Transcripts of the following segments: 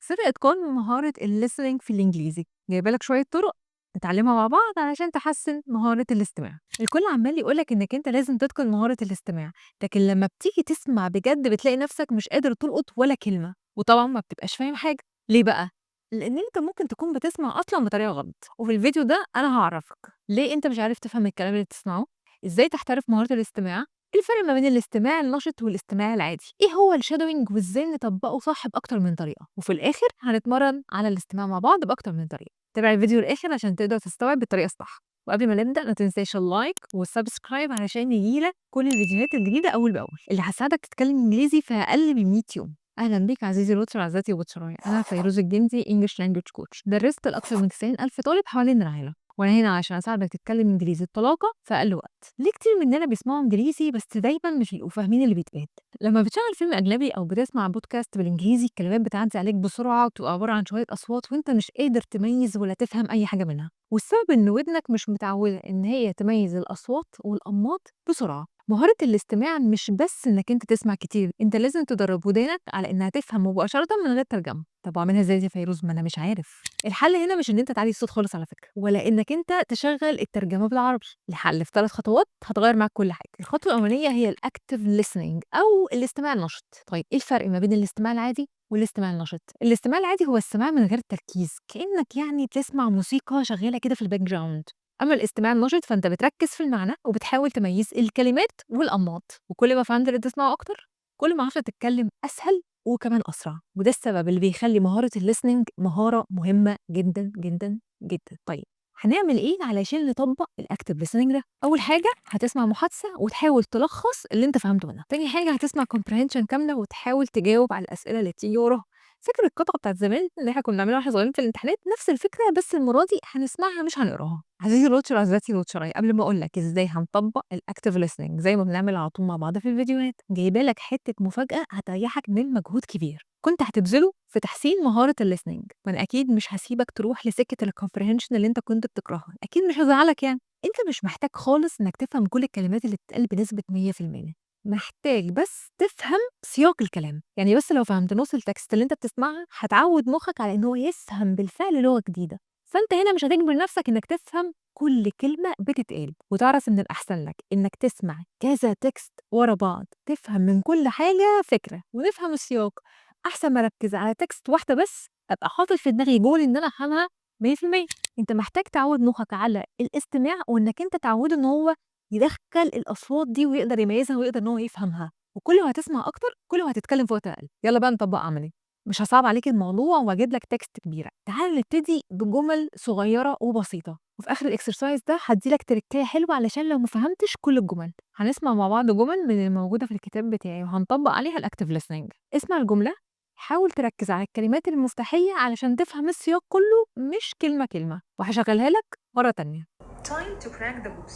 سر إتقان مهارة الlistening في الإنجليزي، جايبة لك شوية طرق نتعلمها مع بعض علشان تحسّن مهارة الاستماع. الكل عمّال يقول لك إنك أنت لازم تتقن مهارة الاستماع، لكن لمّا بتيجي تسمع بجد بتلاقي نفسك مش قادر تلقط ولا كلمة، وطبعًا ما بتبقاش فاهم حاجة. ليه بقى؟ لإن أنت ممكن تكون بتسمع أصلًا بطريقة غلط، وفي الفيديو ده أنا هاعرّفك ليه أنت مش عارف تفهم الكلام اللي بتسمعه، إزاي تحترف مهارة الاستماع، إيه الفرق ما بين الاستماع النشط والاستماع العادي، إيه هو الshadowing وإزاي نطبّقه صح بأكتر من طريقة، وفي الآخر هنتمرن على الاستماع مع بعض بأكتر من طريقة. تابع الفيديو للآخر عشان تقدر تستوعب بالطريقة الصح. وقبل ما نبدأ، ما تنساش ال like وال subscribe علشان ييجي لك كل الفيديوهات الجديدة أول بأول اللي هتساعدك تتكلم إنجليزي في أقل من 100 يوم. أهلًا بيك عزيزي ال watcher، عزيزتي ال watcher، أنا فيروز الجندي، English language coach، درست لأكثر من 90,000 طالب حوالين العالم، وأنا هنا عشان أساعدك تتكلم إنجليزي بطلاقة في أقل وقت. ليه كتير مننا بيسمعوا إنجليزي بس دايمًا مش بيبقوا فاهمين اللي بيتقال؟ لما بتشغل فيلم أجنبي أو بتسمع بودكاست بالإنجليزي، الكلمات بتعدي عليك بسرعة وبتبقى عبارة عن شوية أصوات وأنت مش قادر تميز ولا تفهم أي حاجة منها، والسبب إن ودنك مش متعودة إن هي تميز الأصوات والأنماط بسرعة. مهارة الاستماع مش بس إنك أنت تسمع كتير، أنت لازم تدرب ودانك على إنها تفهم مباشرة من غير ترجمة. طب وأعملها إزاي دي يا فيروز؟ ما أنا مش عارف. الحل هنا مش إن أنت تعلي الصوت خالص على فكرة، ولا إنك أنت تشغل الترجمة بالعربي. الحل في 3 خطوات هتغير معاك كل حاجة. الخطوة الأولانية هي الactive listening أو الاستماع النشط. طيب، إيه الفرق ما بين الاستماع العادي والاستماع النشط؟ الاستماع العادي هو السماع من غير تركيز، كأنك يعني بتسمع موسيقى شغالة كده في الbackground. أما الاستماع النشط فأنت بتركز في المعنى وبتحاول تميز الكلمات والأنماط، وكل ما فهمت اللي بتسمعه أكتر، كل ما عرفت تتكلم أسهل وكمان أسرع، وده السبب اللي بيخلي مهارة الlistening مهارة مهمة جدًا، جدًا، جدًا. طيب، هنعمل إيه علشان نطبق الactive listening ده؟ أول حاجة هتسمع محادثة وتحاول تلخص اللي أنت فهمته منها. تاني حاجة هتسمع comprehension كاملة وتحاول تجاوب على الأسئلة اللي بتيجي وراها. فاكر القطعة بتاعة زمان اللي إحنا كنا بنعملها واحنا صغيرين في الامتحانات؟ نفس الفكرة، بس المرة دي هنسمعها مش هنقراها. عزيزي ال watcher، عزيزتي ال watcher، قبل ما أقول لك إزاي هنطبق الactive listening زي ما بنعمل على طول مع بعض في الفيديوهات، جايبة لك حتة مفاجأة هتريحك من مجهود كبير كنت هتبذله في تحسين مهارة الlistening. وأنا أكيد مش هاسيبك تروح لسكة الcomprehension اللي أنت كنت بتكرهها، أكيد مش هازعلك يعني. أنت مش محتاج خالص إنك تفهم كل الكلمات اللي بتتقال بنسبة 100%، محتاج بس تفهم سياق الكلام، يعني بس لو فهمت نص الtext اللي أنت بتسمعها هتعود مخك على إن هو يفهم بالفعل لغة جديدة، فأنت هنا مش هتجبر نفسك إنك تفهم كل كلمة بتتقال، وتعرف إن الأحسن لك إنك تسمع كذا text ورا بعض، تفهم من كل حاجة فكرة ونفهم السياق، أحسن ما أركز على text واحدة بس أبقى حاطط في دماغي goal إن أنا أفهمها 100%. أنت محتاج تعود مخك على الاستماع وإنك أنت تعوده إن هو يدخّل الأصوات دي ويقدر يميزها ويقدر إن هو يفهمها، وكل ما هتسمع أكتر كل ما هتتكلم في وقت أقل. يالّا بقى نطبق عملي. مش هاصعب عليك الموضوع وأجيب لك text كبيرة، تعالَ نبتدي بجمل صغيرة وبسيطة، وفي آخر الexercise ده هادّي لك تريكاية حلوة علشان لو ما فهمتش كل الجمل. هنسمع مع بعض جمل من الموجودة في الكتاب بتاعي وهنطبق عليها الactive listening. اسمع الجملة، حاول تركز على الكلمات المفتاحية علشان تفهم السياق كله مش كلمة كلمة، وهاشغلها لك مرة تانية. Time to crack the books.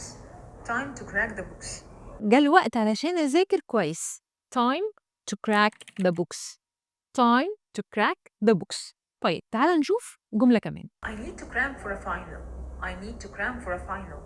Time to crack the books. جه الوقت علشان أذاكر كويس. Time to crack the books. Time to crack the books. طيب، تعالَ نشوف جملة كمان. I need to cram for a final. I need to cram for a final.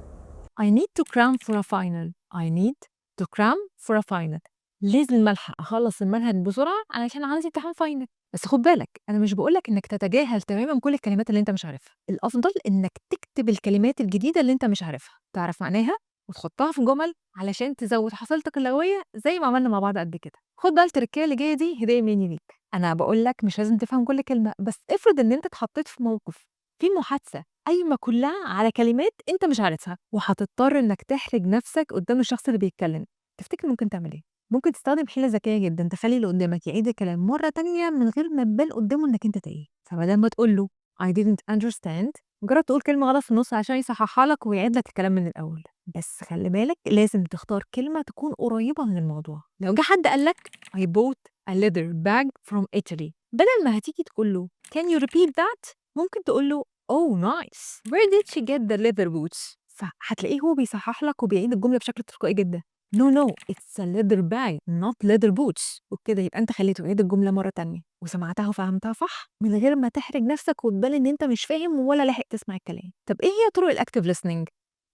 I need to cram for a final. I need to cram for a final. لازم ألحق أخلص المنهج بسرعة علشان عندي امتحان final. بس خد بالك، أنا مش باقول لك إنك تتجاهل تمامًا كل الكلمات اللي أنت مش عارفها، الأفضل إنك تكتب الكلمات الجديدة اللي أنت مش عارفها، تعرف معناها وتحطها في جمل علشان تزود حصيلتك اللغوية زي ما عملنا مع بعض قبل كده. خد بقى التركاية اللي جاية دي هدية مني ليك. أنا باقول لك مش لازم تفهم كل كلمة، بس افرض إن أنت اتحطيت في موقف فيه محادثة قايمة كلها على كلمات أنت مش عارفها، وهتضطر إنك تحرج نفسك قدام الشخص اللي بيتكلم، تفتكر ممكن تعمل إيه؟ ممكن تستخدم حيلة ذكية جدًا تخلي اللي قدامك يعيد الكلام مرة تانية من غير ما تبان قدامه إنك أنت تايه، فبدل ما تقول له I didn't understand، جرب تقول كلمة غلط في النص عشان يصححها لك ويعيد لك الكلام من الأول، بس خلي بالك، لازم تختار كلمة تكون قريبة من الموضوع. لو جه حد قال لك I bought a leather bag from Italy، بدل ما هتيجي تقول له can you repeat that، ممكن تقول له oh nice، where did she get the leather boots؟ فهتلاقيه هو بيصحح لك وبيعيد الجملة بشكل تلقائي جدًا. no no، it's a leather bag، not leather boots. وبكده يبقى أنت خليته يعيد الجملة مرة تانية وسمعتها وفهمتها صح من غير ما تحرج نفسك وتبان إن أنت مش فاهم ولا لاحق تسمع الكلام. طب إيه هي طرق الactive listening؟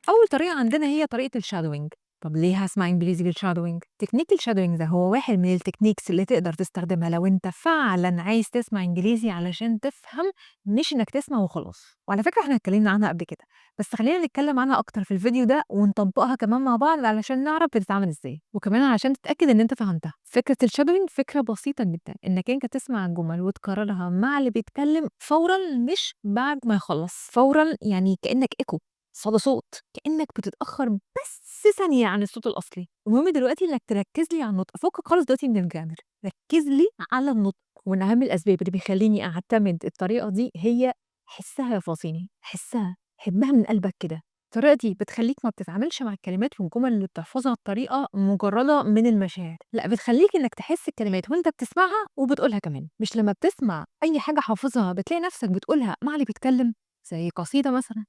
أول طريقة عندنا هي طريقة الshadowing. طب ليه هاسمع إنجليزي بال shadowing؟ technique ال shadowing ده هو واحد من ال techniques اللي تقدر تستخدمها لو أنت فعلًا عايز تسمع إنجليزي علشان تفهم، مش إنك تسمع وخلاص. وعلى فكرة إحنا اتكلمنا عنها قبل كده، بس خلينا نتكلم عنها أكتر في الفيديو ده ونطبقها كمان مع بعض علشان نعرف بتتعمل إزاي، وكمان علشان تتأكد إن أنت فهمتها. فكرة ال shadowing فكرة بسيطة جدًا، إنك أنت تسمع الجمل وتكررها مع اللي بيتكلم فورًا، مش بعد ما يخلص. فورًا يعني كأنك echo، صدى صوت، كأنك بتتأخر بس ثانية عن الصوت الأصلي. المهم دلوقتي إنك تركز لي على النطق، فكك خالص دلوقتي من ال grammar، ركز لي على النطق. ومن أهم الأسباب اللي بيخليني أعتمد الطريقة دي هي حسها يا فاطيني، حسها، حبها من قلبك كده. الطريقة دي بتخليك ما بتتعاملش مع الكلمات والجمل اللي بتحفظها بطريقة مجردة من المشاعر، لأ، بتخليك إنك تحس الكلمات وأنت بتسمعها وبتقولها كمان. مش لما بتسمع أي حاجة حافظها بتلاقي نفسك بتقولها مع اللي بيتكلم، زي قصيدة مثلًا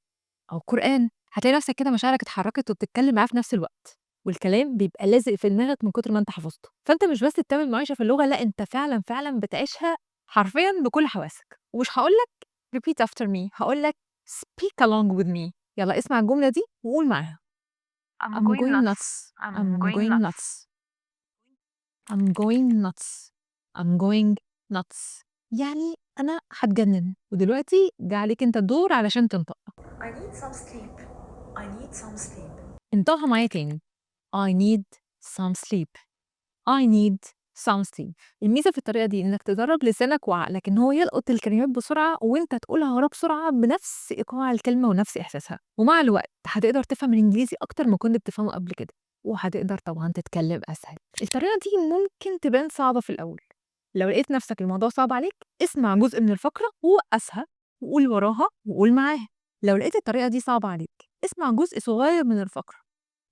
أو قرآن، هتلاقي نفسك كده مشاعرك اتحركت وبتتكلم معاه في نفس الوقت، والكلام بيبقى لازق في دماغك من كتر ما أنت حفظته. فأنت مش بس بتعمل معايشة في اللغة، لأ، أنت فعلًا فعلًا بتعيشها حرفيًا بكل حواسك. ومش هاقول لك repeat after me، هاقول لك speak along with me. يلا اسمع الجملة دي وقول معاها. I'm I'm going going nuts. nuts. I'm I'm going going nuts. nuts. I'm going nuts. I'm going nuts. يعني أنا هاتجنن. ودلوقتي جه عليك أنت الدور علشان تنطق. I need some sleep. I need some sleep. انطقها معايا تاني. I need some sleep. I need some sleep. الميزة في الطريقة دي إنك تدرب لسانك وعقلك إن هو يلقط الكلمات بسرعة وأنت تقولها وراه بسرعة بنفس إيقاع الكلمة ونفس إحساسها. ومع الوقت هتقدر تفهم الإنجليزي أكتر ما كنت بتفهمه قبل كده، وهتقدر طبعًا تتكلم أسهل. الطريقة دي ممكن تبان صعبة في الأول. لو لقيت نفسك الموضوع صعب عليك، اسمع جزء من الفقرة ووقفها وقول وراها وقول معاها. لو لقيت الطريقة دي صعبة عليك، اسمع جزء صغير من الفقرة،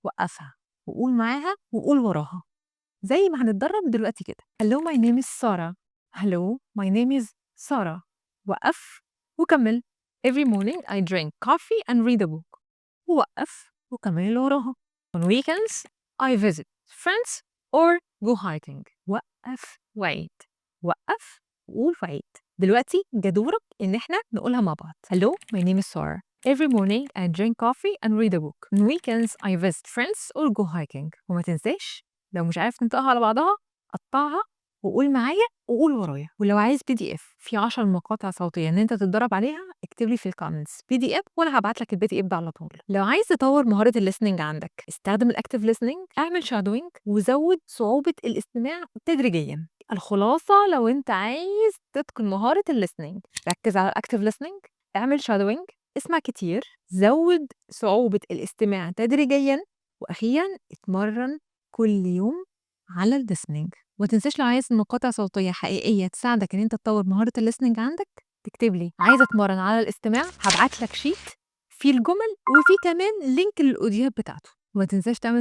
وقفها وقول معاها وقول وراها. زي ما هنتدرب دلوقتي كده. Hello، my name is Sarah. Hello، my name is Sarah. وقف وكمل. Every morning I drink coffee and read a book. ووقف وكمل اللي وراها. On weekends I visit friends or go hiking. وقف وعيد. وقف وقول وعيد. دلوقتي جه دورك إن إحنا نقولها مع بعض. Hello، my name is Sarah. Every morning I drink coffee and read a book. On weekends I visit friends or go hiking. وما تنساش لو مش عارف تنطقها على بعضها، قطعها وقول معايا وقول ورايا. ولو عايز PDF في 10 مقاطع صوتية إن أنت تتدرب عليها، اكتب لي في ال comments PDF وأنا هبعت لك ال PDF ده على طول. لو عايز تطور مهارة ال listening عندك، استخدم ال active listening، اعمل shadowing، وزود صعوبة الاستماع تدريجيا. الخلاصة، لو أنت عايز تتقن مهارة ال listening، ركز على ال active listening، اعمل shadowing، اسمع كتير، زود صعوبة الاستماع تدريجيا، وأخيرا اتمرن كل يوم على ال listening. وما تنساش لو عايز مقاطع صوتية حقيقية تساعدك إن أنت تطور مهارة ال listening عندك، تكتب لي عايزة أتمرن على الاستماع، هبعت لك sheet فيه الجمل وفيه كمان link للأوديوهات بتاعته. وما تنساش تعمل